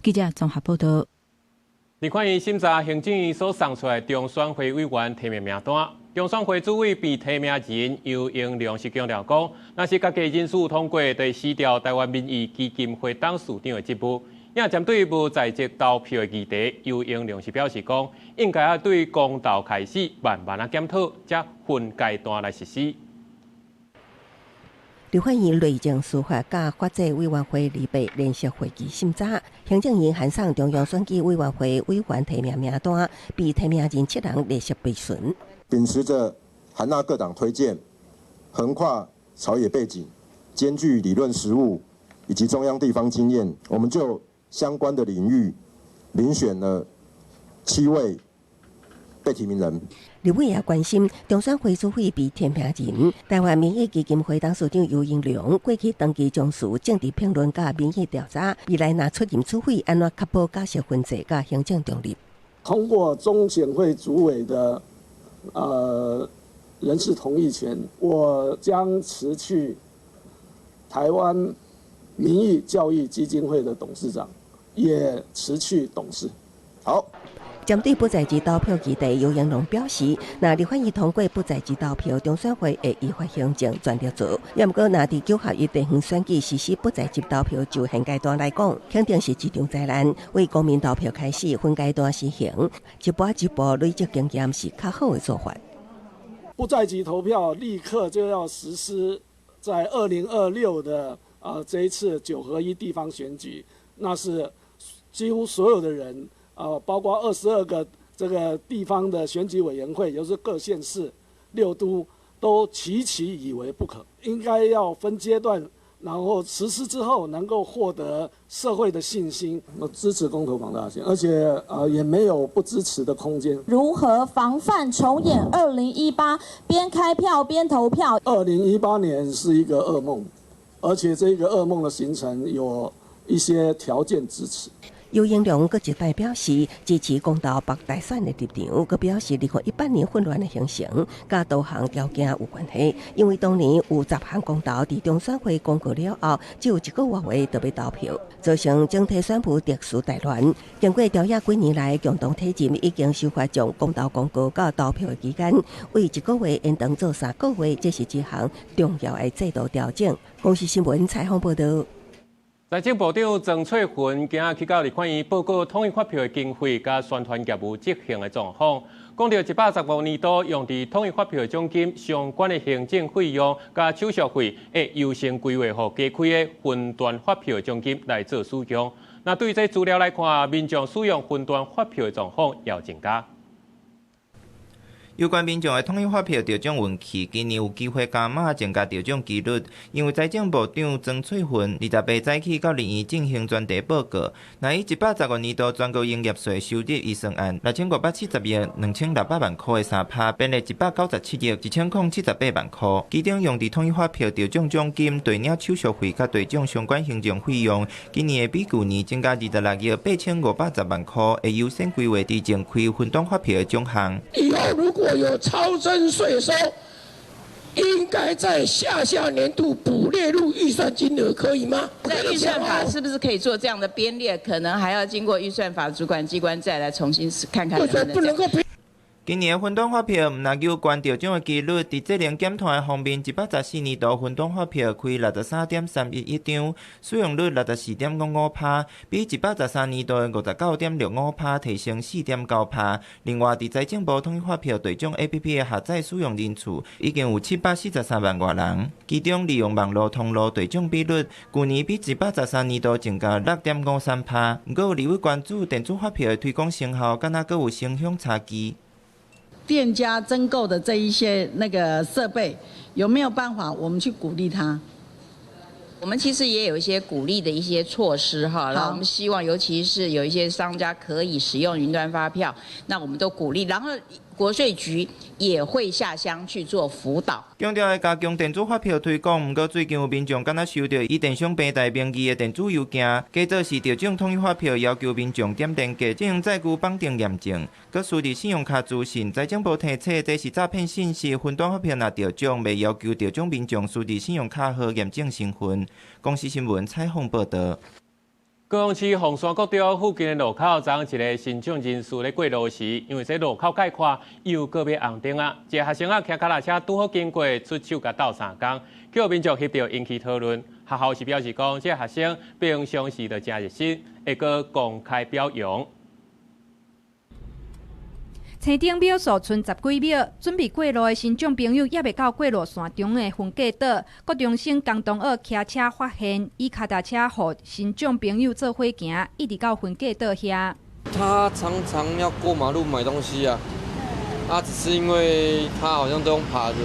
記者綜合報道。立法院審查行政院所送出來中選會委員提名名單，中選會主委被提名人游盈隆是強調講，若是家己人事通過，就辭掉台灣民意基金會董事長的職務。也針對無在籍投票的議題，游盈隆是表示講，應該愛對公投開始慢慢仔檢討，才分階段來實施。立法院內政司法佮法制委員會禮拜聯席會議審查，行政院函送中央選舉委員會委員提名名單，被提名人七人列席備詢。秉持著涵納各黨推薦、橫跨朝野背景、兼具理論實務以及中央地方經驗，我們就相關的領域遴選了7位被提名人。立委也關心中選會主委被提名人，台灣民意基金會董事長游盈隆過去長期從事政治評論佮民意調查，未來若出任主委，按怎確保角色分際佮行政中立？通過中選會主委的人事同意權，我將辭去台灣民意教育基金會的董事長，也辭去董事。好。針對不在籍投票議題，游盈隆表示，若立法院通過不在籍投票，中選會會依法行政，全力做。也毋過，若佇九合一地方選舉實施不在籍投票，就現階段來講，肯定是一場災難。為公民投票開始分階段實行，一步一步累積經驗是較好的做法。不在籍投票立刻就要實施，在2026的這一次九合一地方選舉，那是幾乎所有的人。包括22個這個地方的選舉委員會，也就是各縣市六都，都齊齊以為不可，應該要分階段，然後實施之後能夠獲得社會的信心，我支持公投綁大選，而且也沒有不支持的空間。如何防範重演2018邊開票邊投票？2018年是一個噩夢，而且這個噩夢的形成有一些條件支持。游盈隆閣一擺表示支持公投綁大選的立場，閣表示2018年混亂的形成，佮多項條件有關係。因為當年有10項公投佇中選會公告了後，只有一個外月就欲投票，造成整體選務秩序大亂。經過朝野幾年來共同推進，已經修法將公投公告到投票的期間，為一個月延長做3個月，這是一項重要的制度調整。公視新聞採訪報道。財政部長曾翠雲今仔去到立法院報告統一發票的經費佮宣傳業務執行的狀況，講著115年度用佇統一發票獎金相關的行政費用佮手續費，會優先規劃予加開的雲端發票獎金來做使用。那對這資料來看，民眾使用雲端發票的狀況也有增加。有關民眾的統一發票得獎運氣，今年有機會加碼增加得獎機率。因為財政部長曾翠雲28早起到立院進行專題報告，若以115年度全國營業稅收入預算案6570億2600萬箍的3%，變為197億1078萬箍。其中用佇統一發票得獎獎金、兌領手續費佮兌獎相關行政費用，今年會比舊年增加26億8510萬箍，會優先規劃佇增開雲端發票的獎項。以後如果有超徵稅收，應該在下下年度補列入預算金額，可以嗎？在預算法是不是可以做這樣的編列？可能還要經過預算法主管機關再來重新看看能不能。今年雲端發票毋但有關著獎的機率，佇節能減碳方面，114年度雲端發票開63.311張，使用率64.55%，比113年度的59.65%提升4.9%。另外，佇財政部統一發票兌獎 APP 的下載使用人次已經有743萬外人，其中利用網路通路兌獎比率，舊年比113年度增加6.53%。毋過有立委關注電子發票的推廣成效，敢若閣有城鄉差距。店家增購的這一些那個設備，有沒有辦法我們去鼓勵他？我們其實也有一些鼓勵的一些措施哈，然後我們希望，尤其是有一些商家可以使用雲端發票，那我們都鼓勵。然後國稅局也會下鄉去做輔導。強調會加強電子發票推廣，毋過最近有民眾敢若收著以電商平台名義的電子郵件，假做是著獎統一發票，要求民眾點連結進行載具綁定驗證，閣輸入信用卡資訊。財政部提醒，這是詐騙信息，雲端發票若著獎，袂要求著獎民眾輸入信用卡號驗證身份。公視新聞採訪報導。高雄市鳳山國中附近的路口，昨昏一个身障人士咧過路時，因為這路口蓋闊，又閣欲紅燈啊！一个學生仔騎腳踏車拄好經過，出手共鬥相共，予民眾翕著引起討論。學校是表示講，這个學生平常時就誠熱心，會閣公開表揚。青燈秒數賰十幾秒，準備過路的身障朋友猶未到過路線中的分隔島，國中生江東學騎車發現，以跤踏車予身障朋友做伙行，一直到分隔島遐。他常常要過馬路買東西啊，啊，只是因為他好像都用爬的，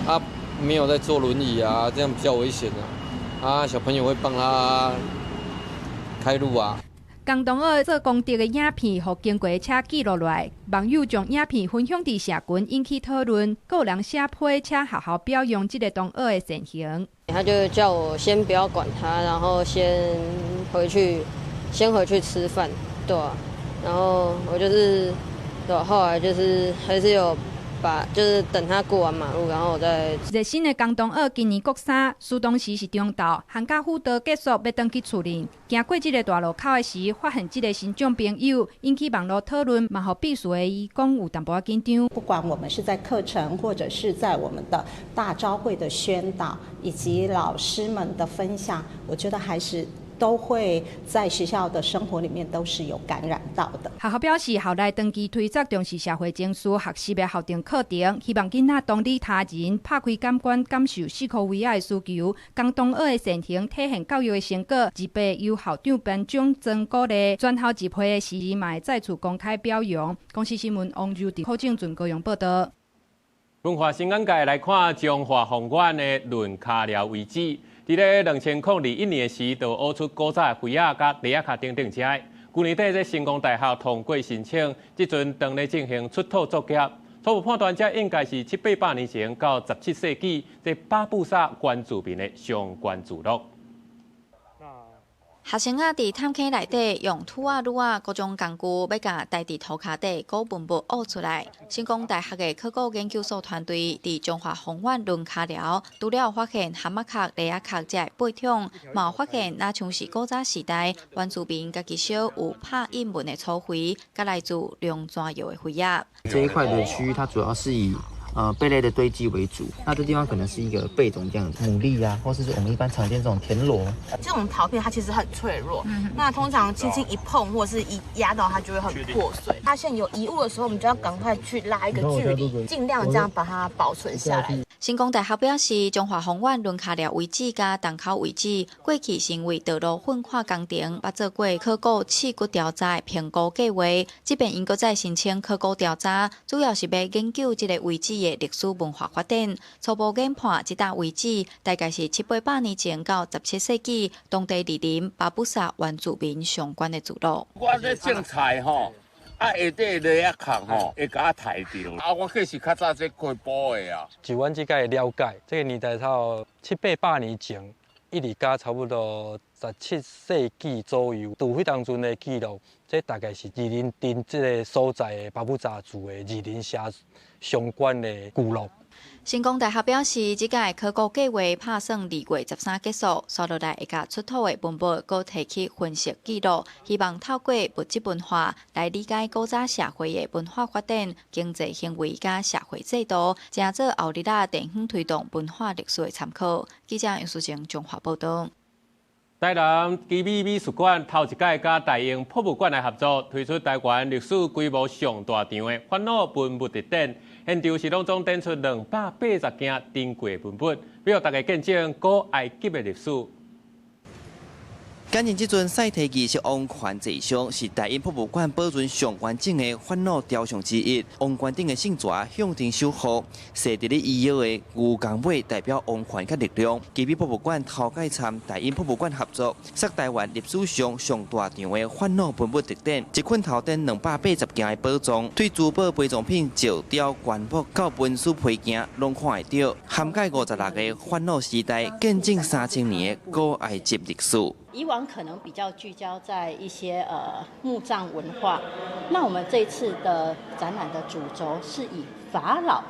他沒有在坐輪椅啊，這樣比較危險啊，啊，小朋友會幫他開路啊。江東學做功德的影片，予經過的車記錄落來，網友將影片分享佇社群，引起討論。閣有人寫批，請學校表揚這个同學的善行。他就叫我先不要管他，然後先回去吃飯，對啊。然後我就是，對，後來就是還是有把，就是等他過完馬路，然後我再。熱心的江東學今年國三，暑當時是中晝，寒假輔導結束欲轉去厝裡，行過這个大路口的時，發現這个身障朋友，引起網路討論，嘛予彼事的伊講有淡薄仔緊張。不管我們是在課程，或者是在我們的大朝會的宣導，以及老師們的分享，我覺得還是都會在學校的生活裡面都是有感染到的。學校表示，校內長期推廣重視社會情緒學習的校定課程，希望囡仔同理他人，拍開感官感受四箍圍仔的需求。江東學的善行體現教育的成果，自閉由校長頒獎贈鼓勵，全校集會的時嘛會再次公開表揚。公視新聞王柔佇考證陣高雄報導。文化新眼界來看彰化豐原的崙跤寮遺址。佇咧2021年時，就挖出古早的妃仔佮犁仔跤等等遮。舊年底，這成功大學通過申請，這陣當咧進行出土作業。初步判斷，這應該是七八百年前到17世紀這巴布薩原住民的相關聚落。學生仔佇探坑內底用杵仔、擼仔各種工具，欲共埋佇塗跤底古文物挖出來。成功大學的考古研究所團隊佇彰化豐原崙跤寮，除了發現蚶仔殼、犁仔殼這個貝桶，嘛有發現若像是古早時代原住民家己燒有拍印紋的粗灰，佮來自龍泉窯的妃仔。這一塊的區域，它主要是以貝類的堆積為主，那這地方可能是一個貝種這樣子，牡蠣啊，或是我們一般常見這種田螺。這種陶片它其實很脆弱，那通常輕輕一碰或是一壓到它就會很破碎。發現有異物的時候，我們就要趕快去拉一個距離，盡量這樣把它保存下來。成功大學表示，彰化豐原崙跤寮遺址佮洞口遺址，過去是因為道路糞化工程，捌做過考古試骨調查的評估計畫。這遍𪜶閣再申請考古調查，主要是欲研究這个遺址的歷史文化發展。初步研判，這搭遺址大概是七八百年前到17世紀當地二林巴布薩原住民相關的聚落。我咧種菜吼。啊，下底犁仔殼吼，會共我刣著。啊，我計是較早這開埔的啊。就阮這个了解，這個年代差不多七八百年前，一直到差不多17世紀左右，佇彼當陣的記錄，這大概是二林鎮這个所在的巴布薩族的二林社相關的聚落。成功大學表示，這屆考古計劃拍算2月13結束，紲落來會共出土的文物閣提去分析記錄，希望透過物質文化來理解古早社會的文化發展、經濟行為佮社會制度，誠做後日仔地方推動文化歷史的參考。記者楊淑靜綜合報導。台南奇美美術館頭一擺佮大英博物館來合作，推出台灣歷史規模上大場的法老文物特展。現場是攏總展出280件珍貴文物，予大家見證古埃及的歷史。感情這尊賽提儀式王權坐像，是大英博物館保存上完整的法老雕像之一。王冠頂的聖蛇向天守護，坐佇咧伊腰的牛犅尾代表王權佮力量。奇美博物館頭擺參大英博物館合作，設台灣歷史上上大場的法老文物特展，一捆頭展280件的寶藏，對珠寶陪葬品、石雕、棺木到文書配件，攏看會著，涵蓋56個法老時代，見證3000年的古埃及歷史。以往可能比較聚焦在一些墓葬文化，那我們這次的展覽的主軸是以法老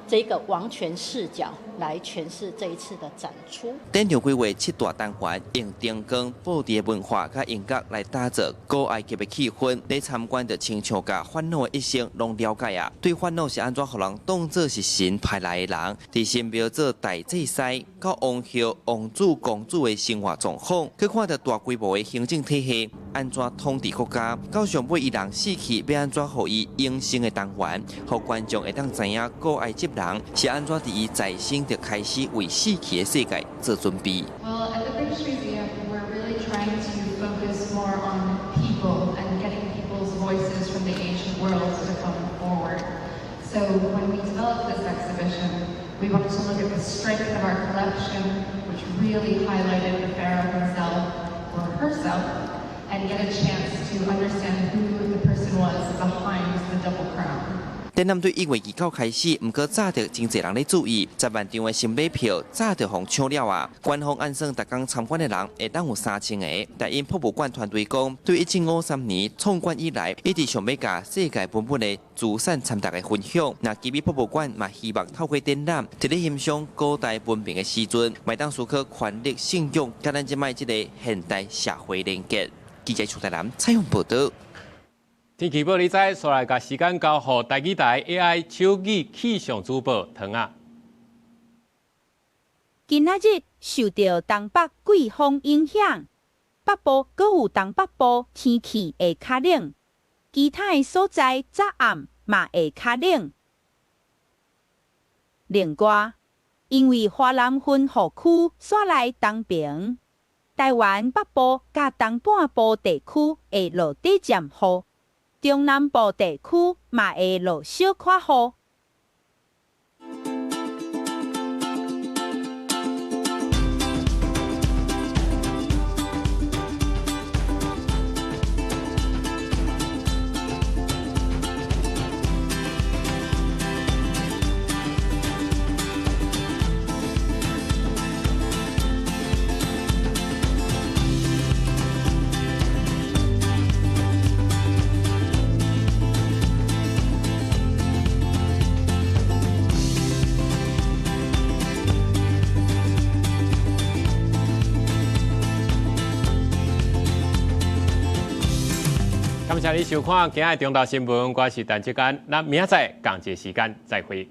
這個王權視角來詮釋這一次的展出。展場規劃七大單元，用燈光、布置的文化佮音樂來打造古埃及的氣氛。你參觀就親像共法老的一生攏了解啊。對法老是按怎予人當做是神派來的人，佇神廟做大祭司，到王后、王子、公主的生活狀況，去看著大規模的行政體系按怎統治國家，到上尾伊人死去欲按怎予伊永生的單元，予觀眾會當知影古埃及人是按怎佇伊在生就開始為死去的世界做準備。 Well, at the British Museum, we're really trying to focus more on people and getting people's voices from the ancient world to come forward. So when we developed this exhibition, we wanted to look at the strength of our collection, which really highlighted the pharaoh himself or herself, and get a chance to understand who the person was behind the double crown. 展覽對1月29開始，毋過早就真濟人咧注意，10萬張的新買票早就予搶了啊！官方按算，逐工參觀的人會當有3000個。大英博物館團隊講，對1753年創館以來，一直想欲共世界文物的資產參大家分享。那奇美博物館嘛，希望透過展覽，佇咧欣賞古代文明的時陣，嘛會當思考權力、信仰，佮咱這擺這個現代社會連結。記者徐台南採訪報導。天氣報你知，紲來共時間交予台語台 AI 手語氣象主播唐仔。今仔日受著東北季風影響，北部閣有東北部天氣會較冷，其他的所在早暗嘛會較冷。另外，因為華南雲雨區徙來東爿，台灣北部佮東半部地區會落短暫雨。中南部地區嘛會落小可雨。感謝你收看今仔日中晝新聞，我是陳志堅，咱明仔載仝一个時間再會。